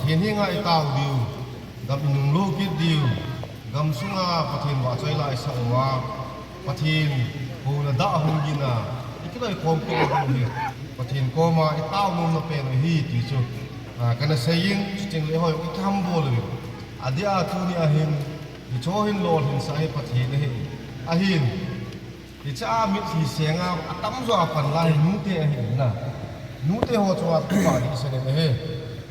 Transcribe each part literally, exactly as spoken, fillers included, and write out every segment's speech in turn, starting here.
Pathen henga itao diu, gam inunglut kit diu, gam sunga Pathen vahchoi la isah uva, Pathen houna dah hung gin a, ikiloi khom kit diu hi, Pathen koma itao nomna pen u ahi ti chu, a, kana seiyin, chuteng le hoi, ikihambol uvin. Adeh a tuni ahin, hicho hin lolhinsah hi Pathen ahi, ahin. Hiche a mitlhi senga atamjo a pan lai hi nute ahi na. Nute ho chunga thupha dihset in ahi.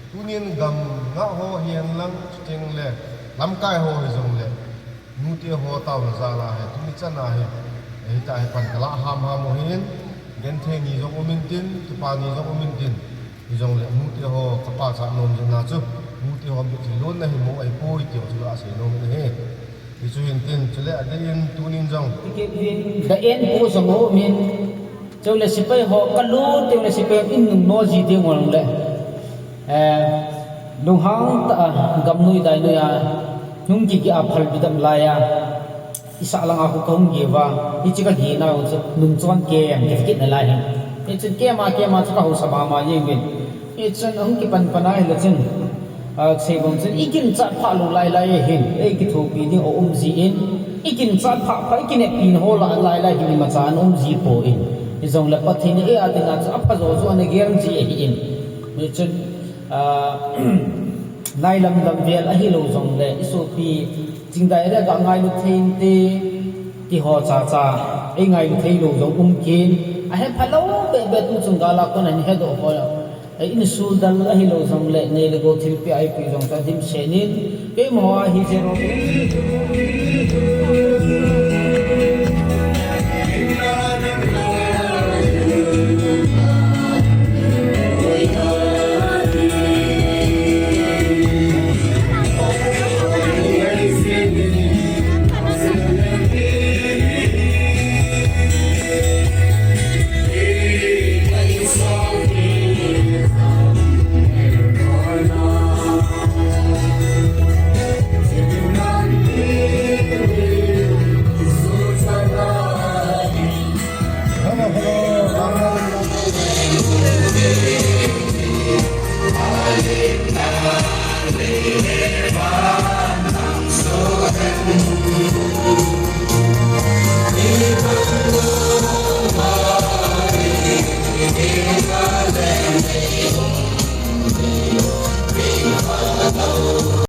Tunin gam ngah ho hihen lang, chuteng le lamkai ho hijongle, nute ho taona jal a hi, tuni chan a hi, hitia hi pan kalah hamham u ahin, genthei ni jong um intin, kipa ni jong um intin, hijongle nute ho kapachat nom jeh a chu, nute ho mitlhi lonna hi mo ahipoi ti chu kasei nom in ahi. Hichu hin tin, chule adeh in tunin jong, the end post jong um in, chule sepai ho kalut teng le sepai in nungno ji teng uleh, eh, lunghang tah a, gamnoi dainoi a, nung kigeh a phalbi dam lai a, isah langa khu kahung geh uva, hiche kageh nau chu nungchon kem kiti kit nalai hin. Hichun kem a kem a chu kahausa mama jeng uvin. Hichun ahung kipan pan ahile chun, a, seibang chun iginchat phah lou lailai ahin, eikithopi ding aum jin, iginchat phah phah, ikineppi ho lailai hin imacha ana um jipoi. Hijongle Pathen in eia dinga chu aphajo chu ana gel ji ahin. Hichun, a, nailam lam vel ahilou jongle, isopi Chingdai le gah ngailu thei inte, tiho chacha, eingailu theilou jong um kin, ahepha lou behbeh tu chung gal a kon ahin hedoh ho, ei insuldal ahilou jongle, nei le gou thilpeh a eipui jong chu adimset in, keimaho a hi zero